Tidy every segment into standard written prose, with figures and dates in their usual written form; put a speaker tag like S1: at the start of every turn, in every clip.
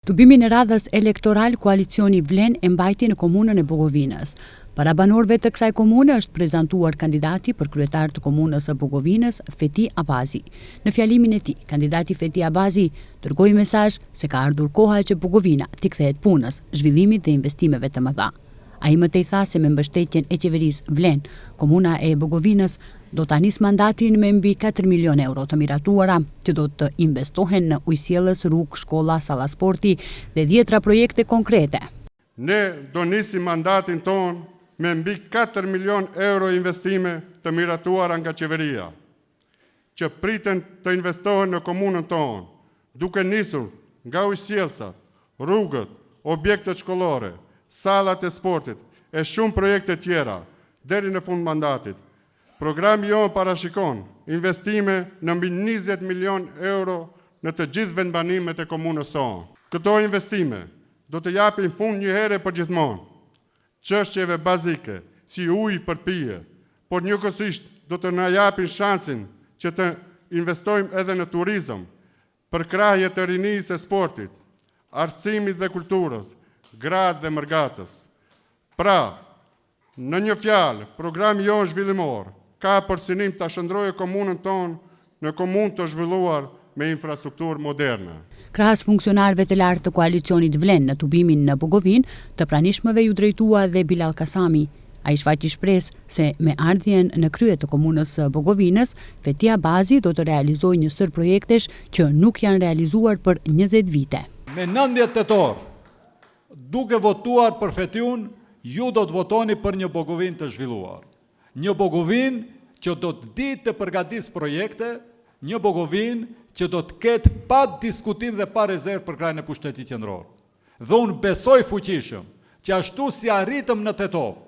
S1: Tubimin e radhës elektoral koalicioni Vlen e mbajti në komunën e Bogovinës. Para banorëve të kësaj komune është prezantuar kandidati për kryetar të komunës së Bogovinës, Feti Abazi. Në fjalimin e tij, kandidati Feti Abazi dërgoi mesazh se ka ardhur koha që Bogovina t'i kthehet punës, zhvillimit dhe investimeve të mëdha. Ai më tej tha se me mbështetjen e qeverisë Vlen, komuna e Bogovinës do ta nisë mandatin me mbi 4 milionë euro të miratuara, që do të investohen në ujësjellës, rrugë, shkolla, salla sporti dhe dhjetra projekte konkrete.
S2: Ne do nisim mandatin tonë me mbi 4 milion euro investime të miratuara nga qeveria, që priten të investohen në komunën tonë, duke nisur nga ujësjellësat, rrugët, objektet shkollore, sallat e sportit e shumë projekte tjera, deri në fund mandatit. Programi jonë parashikon investime në mbi 20 milion euro në të gjithë vendbanimet e komunës sonë. Këto investime do të japin fund një herë e përgjithmonë çështjeve bazike, si ujë për pije, por njëkohësisht do të na japin shansin që të investojmë edhe në turizëm, përkrahje të rinisë e sportit, arsimit dhe kulturës, gratë dhe mërgatës. Pra, në një fjalë, programi jonë zhvillimor ka për synim ta shndërrojë komunën tonë në komunë të zhvilluar me infrastrukturë moderne.
S1: Krahas funksionarëve të lartë të koalicionit Vlen në tubimin në Bogovinë, të pranishmëve iu drejtua dhe Bilall Kasami. Ai shfaqi shpresë se me ardhjen në krye të komunës së Bogovinës, Feti Abazi do të realizojë një sërë projektesh që nuk janë realizuar për 20 vite.
S3: Me 19 tetor, duke votuar për Fetiun, ju do të votoni për një Bogovinë të zhvilluar. Një Bogovinë që do të di të përgatisë projekte, një Bogovinë që do të ketë pa diskutim dhe pa rezervë përkrahjen e pushtetit qendror. Dhe unë besoj fuqishëm që ashtu si arritëm në Tetovë,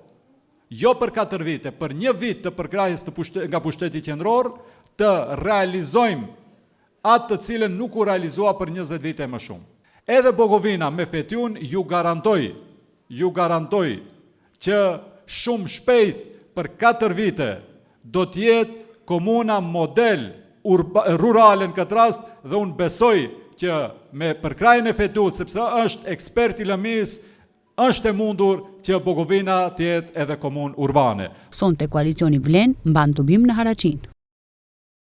S3: jo për 4 vite, për një vit të përkrahjes të pushte, nga pushteti qendror, të realizojmë atë të cilën nuk u realizua për 20 vite e më shumë. Edhe Bogovina me Fetiun ju garantoj, ju garantoj që shumë shpejt për 4 vite do të jetë komuna model urba, rurale në këtë rast dhe unë besoj që me përkrahjen e Fetiut, sepse është ekspert i lëmisë, është e mundur që Bogovina të jetë edhe komunë urbane.
S1: Sonte koalicioni Vlen mban tubim në Haraçinë.